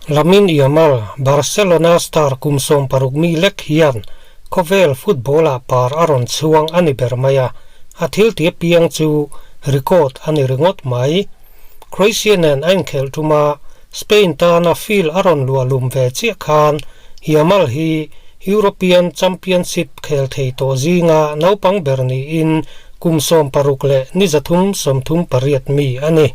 Lamine Yamal, Barcelona star kum 16 mi lek hian khawvel football-ah par a rawn chhuang a ni ber mai a, a thil tih apiang chu record a ni ringawt mai. Croatia nen a inkhelh tuma Spain tana field a rawn luah lum ve chiah khan Yamal hi European Championship khel thei tawh zinga naupang ber niin kum 16 leh ni 338 mi a ni.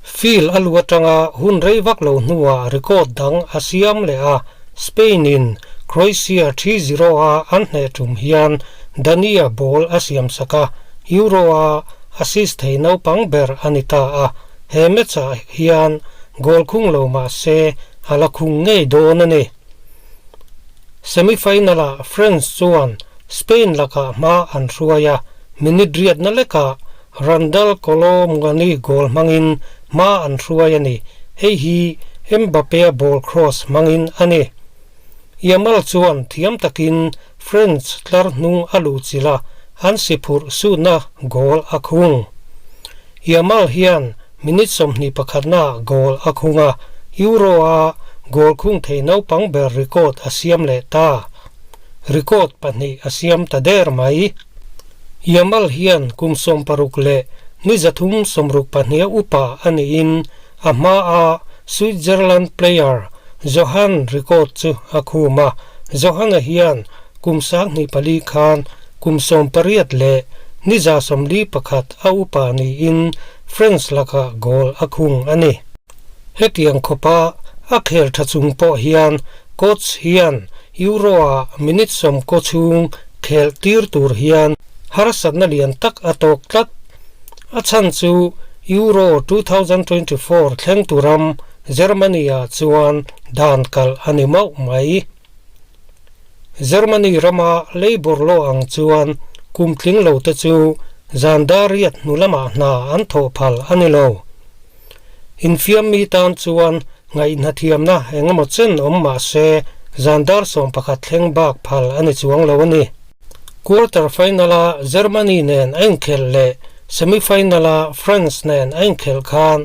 Field a lu atanga hun rei vak lo hnuah record dang a siam leh a, Spain in Croatia 3-0 a an hneh tum hian Dania ball a siam sak a, Euro a assist thei naupang ber a ni ta a, he match ah hian goal khung lo mah se a la khung ngei dawn a ni. Semi-final ah France chuan Spain lakah hma an hruai a, minute riatna lekah Randal Kolo Muani goal hmangin hma an hruai a ni. Hei hi Mbappe-a ball cross hmangin a ni. Yamal chuan thiam takin French tlar hnung a luhchilh a, an si phurh suhna goal a khung. Yamal hian minute 21 naah goal a khung a, Euro-a goal khung thei naupang ber record a siam leh ta. Record pahnih a siam ta der mai. Yamal hian kum 60 leh ni 364 a upa a niin a hmaa Switzerland player Johan record chu a khum a. Johan-a hian kum 2004 khan kum 18 leh ni 141 a upa niin France lakah goal a khung a ni. Hetiang khawpa a khel tha chung pawh hian coach hian Euro-ah minute 90 chhung khel tir tur hian harsatna lian tak a tawk tlat. A chhan chu Euro 2024 thleng turam Germany-ah chuan dan kalh a ni mauh mai. Germany rama labour law ang chuan kum tling lo te chu zan dar riat hnu lamah hna an thawh phal a ni lo. Infiam mi tan chuan ngaihna thiamna engemaw chen awm mah se zan dar 11 thleng bak phal a ni chuang lo a ni. Quarter final-a Germany nen a inkhelh leh semi-final-a France nen a inkhelh khan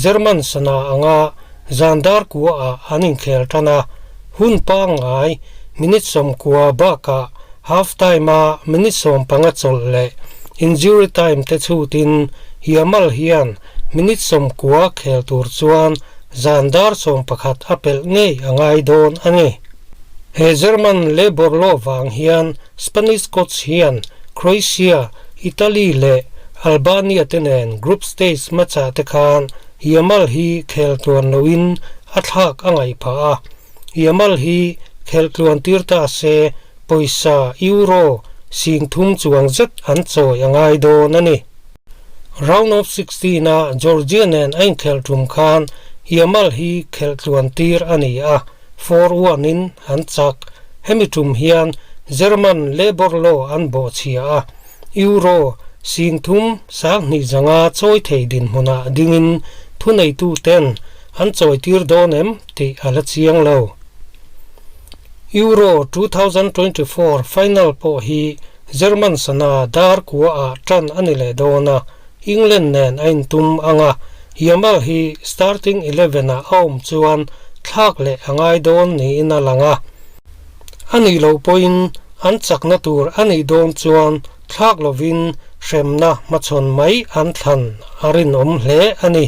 German sana anga zan dar kuaah an inkhel tan a, hun pangngai minute 90 bakah half time-a minute 15 chawlh leh injury time te chhutin Yamal hian minute 90 khel tur chuan zan dar 11 a pelh ngei a ngai dawn a ni. He German labour law vang hian Spanish coach hian Croatia, Italy leh Albania te nen group stage match-ah te khan Yamal hi khel tluan loin a thlak a ngaih phah a. Yamal hi khel tluan tir ta se pawisa euro 3000 chuang zet an chawi a ngai dawn a ni. Round of 16 a Georgia nen a inkhel tum khan Yamal hi khel tluan tir a ni a, 4-1 in an chak. Hemi tum hian German labour law an bawhchhia a, euro 3000 2,500 chawi thei dinhmunah dingin thuneitu ten an chawi tir dawn em tih a la chiang lo. Euro 2024 final pawh hi German sana dar kuaah tan a ni leh dawn a, England nen a intum ang a, Yamal hi starting eleven-ah a awm chuan thlak leh a ngai dawn niin a lang a. A nih loh pawhin an chakna tur a nih dawn chuan thlak lovin hremna hmachhawn mai an thlan a rinawm hle a ni.